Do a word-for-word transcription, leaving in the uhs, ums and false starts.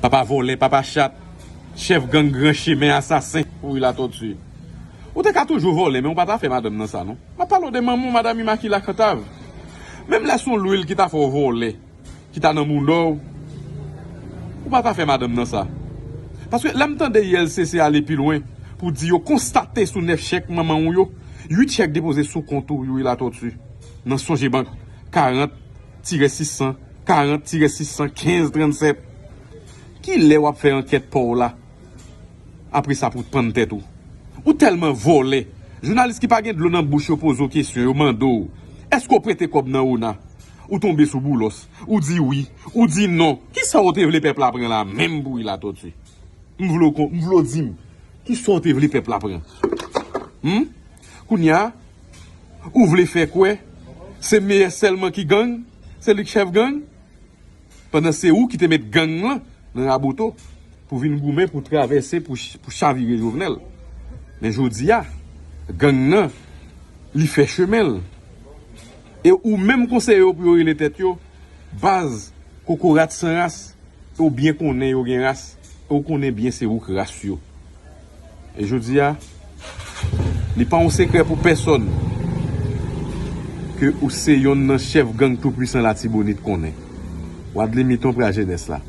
Pa vòlè, papa chat, chèf gang gran chemen, asasen, Youri Latortue. Ou te ka toujou vòlè, men ou pa ta fè madanm nan sa, non. M ap pale w de manman w, madanm Immaculée Cantave. Menm lè se yon lwil ki ta fè w vòlè, ki ta nan mouda w, ou pa ta fè madanm nan sa. Paske lè m tande I L C C ale pi lwen pou di yo konstate sou nèf chèk manman w yo, uit chèk depoze sou kont ou, Youri Latortue, nan Songebank, karant tirè sis san, karant tirè sis san kenz trannsèt. Kilè w ap fè ankèt pa w la? Apre sa pou w pann tèt ou. Ou tèlman vòlè. Jounalis ki pa gen dlo nan bouch yo poze w kesyon, yo mande w, èske w prete kòb nan ona? Ou tonbe sou Boulos. Ou di wi. Ou di non. Kisa w te vle pèp la pran la menm pou Youri Latortue? M vle w kon-, m vle w di m. Kisa w te vle pèp la pran? Hmm? Kounye a, ou vle fè kwè se Meyè sèlman ki gang? Se li k chèf gang? Pandan se ou ki te met gang lan nan raboto pou vin goumen pou travèse, pou ch-, pou chavire Jovenel. Men jodi a, gang nan, li fè chemen l. E ou menm konseye yo pou yo rele tèt yo baz kokorat san ras, e w byen konnen yo gen ras, e w konnen byen se ou k ras yo. E jodi a, li pa yon sekrè pou pèsonn ke ou se yonn nan chèf gang tou pwisan Latibonit konnen. Wadley Miton pral jenès la.